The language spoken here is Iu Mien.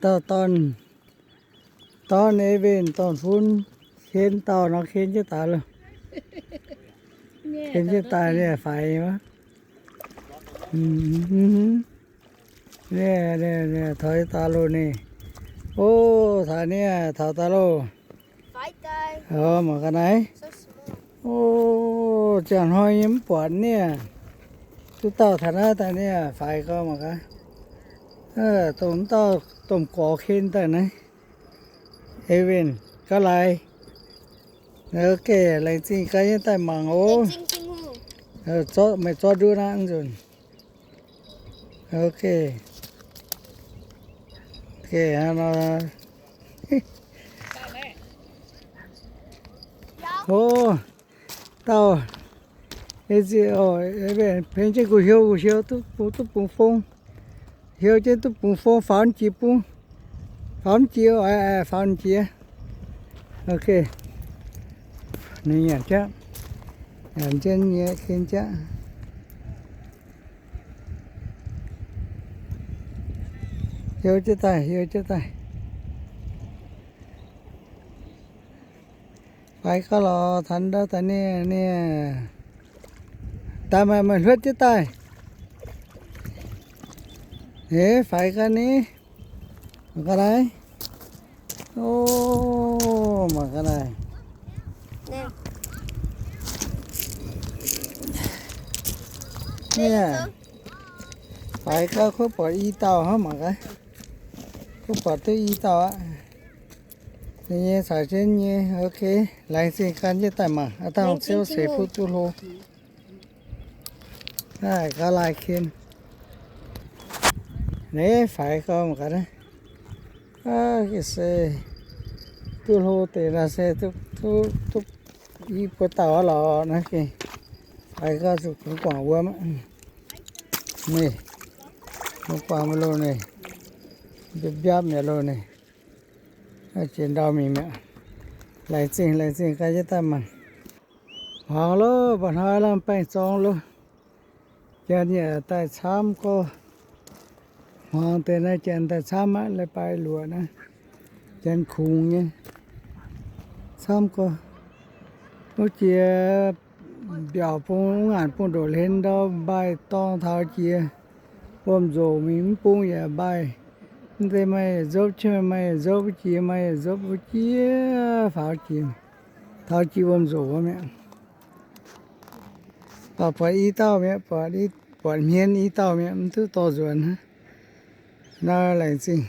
Dorn, dorn Ewen dorn-fun ken dauh nor, ken jienv daaih loh. Ken jienv daaih ninh faix nyei. Taux daaih loh ninh. O, taux ninh, taux daaih loh. O, mangc gaax naaiv. O, ziangh hnoi nyei mv buatc ninh. Duqv dauh taux naaiv daaih ninh faix gau mangc gaax. Dongh dauh domh gorx ken daaih naaiv. Ewen, ga'laaix. Ok, laengz zingh gaax nyei daaih mangc oc. Meih zorqv nduqc naaiv nzunc. Ok. Ok, o, dauh, peng jienv gu'hio, gu'hio duqv bungx, duqv bungx fong. Hio jienv duqv bungx fong, faaux jiex bung. Faaux jiex, faaux jiex. Ok. Ninh nyanc jaqv. Nyanc jienv nyei ken jaqv. Hio jienv daaih, hio jienv daaih. Faix gau lorqc, taux ndau daaih ninh, ninh daaih maaih, maaih hluotv jienv daaih. Eix, faix gau ni. Mangc gaax naaiv. O, mangc gaax naaiv. Faix gau, kuv buatc i dauh hnangv, mangc gaax. Kuv buatc duqv i dauh aqv. Ninh nyei caux jienv nyei, ok. Laengz zingh gan jienv daaih mangc, aa dangh ziouv seix fuqv duqv hlo. Naaiv ga'laaix ken. Naaiv faix gau mangc gaax naaiv. Aa, se duqv hlo deix naaiv se duqv, duqv i buo dauh aqv lorqc naaiv gengh. Faix gau zuqc kungx guangc wuom aqv. Naaiv, kungx guangc mingh loh naaiv. Mbiapv mbiapv mi'aqv loh naaiv. Jiex ndau mingh mi'aqv. Laengz zingh, laengz zingh gan jienv daaih mangc. Hmuangx loh, mba'hnoi lamh baengh zorng loh. Janx yaac daaih camv gorx. Hmuangx deix naaiv janx daaih camv aqv, leiz-baaix luoqc naaiv. Janx kungx nyei. Camv gorx. Wuov jiex mbiaauc bung, wuov ngaanc bung ndoqc hlen ndau, mbaaih dorng taux jiex, wuom-nzoqc mingh mv bung yaac mbaaih. Mv deix maaih yietc nzopv, maaih yietc nzopv, wuov jiex maaih yietc nzopv, wuov jiex faaux jiex, taux jiex wuom-nzoqc wuov mi'aqv. Baac buatc i dauh mi'aqv, buatc hmien i dauh mi'aqv, mv duqv dorh nzuonx hnangv. Naaiv laengz zingh.